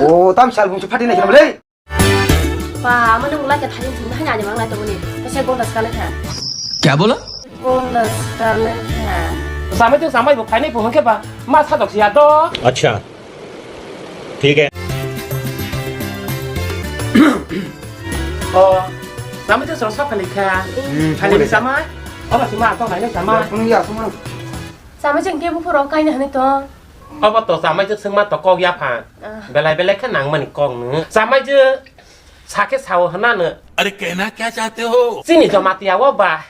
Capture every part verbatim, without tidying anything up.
O, tam sal bumsu phati nai kheno le. Ba, amani ulai ke thani thum thani ani manglai tongoni. Kese gonda skale kha. Kya bola? Gonda skale kha. Samai tu samai bo phainai bo hwnkhe ba ma sajok sia do. Acha. Thik hai. O, samai tu soro sok khali kha. Hmm, khali samai. Oba sima to nai samai. Phone ya suma. Samai jeng ke bu phoro kaina hani to. Obo to chamai jwk swngma to kok yaphan. Ah. Belai belai khe nangmani kok nw. Chamai jwk sakhe sao hwnano. अरे कहना क्या चाहते हो? Chini Jamatia o ba.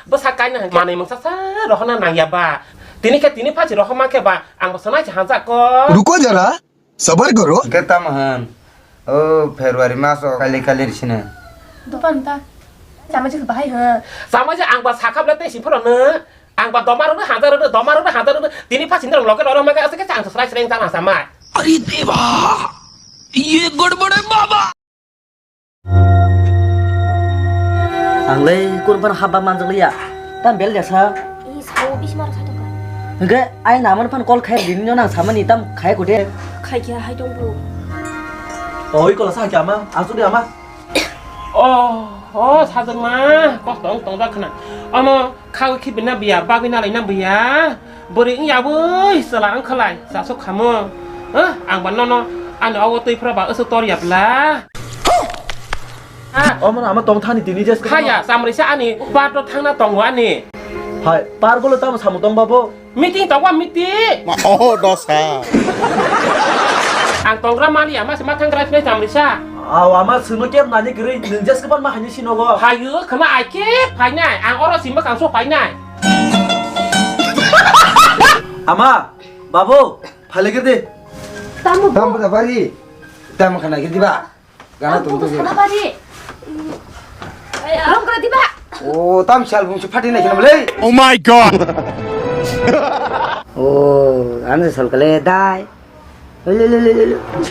Bwsa kaina hwn manwi mungsa sa rohorna nangya ba. Tini khe tini phachi rohorma khe ba ang bo sanai se hanjak ko. रुको जरा, सबर करो। Hwnkhe tamo hwn? O February maso kali kali risina. Dupan ta. Chamai jwk bahai hwn. Chamai jwk ang ba sakha bwle tei si phoro nw. Ang ba doma rwno hajar rwno, doma rwno hajar rwno. Tini pha sindrong loge loro maga aswk khe ang swrai swrai wngkha na samai. अरे देवा, ये गड़बड़ है बाबा। Ang le kurban haba manjak liya. Tam bel jasa. I sao bisi maro sai tongkha. Hingke ai naman phan call khai bini no nang samani tam khai kode. Khai kya hai tong bro. Oi kola sa kya ma, asuk dia ma. Oh, oh, sajwkma, kosto wng tongjak khna. Omo khawi khibina biya, bagwi nalai nang biya. Bwrwi wng yabwi chwla wng khalai, chasuk khamo. Eh, ang ba nono ani ogo twi phra ba aswk tor ya bla. Ah. Omo ama tong thani tini jes. Haya, chamrisa ani park o thangna tongo ani. Hai, park o le tamo samung tong babo? Meeting tongo, meeting. Ma, oh, dosa. Ang tongra mali, ama se mathang gra sinai chamrisa. Aw, ama sino kem nani gri, nung jes kepan ma hani sinogo. Hayu, khama aike phainai, ang oro simba kangso phainai. Ama, babu, phale gede. Tamu. Tamu da bari. Tamu khana gede ba. Gana tung tung. Sana bari. Rong kena tiba. Oh, tam sal bung su phati nai kena bole. Oh my God. Oh, anu sal kale dai. Le le le le le.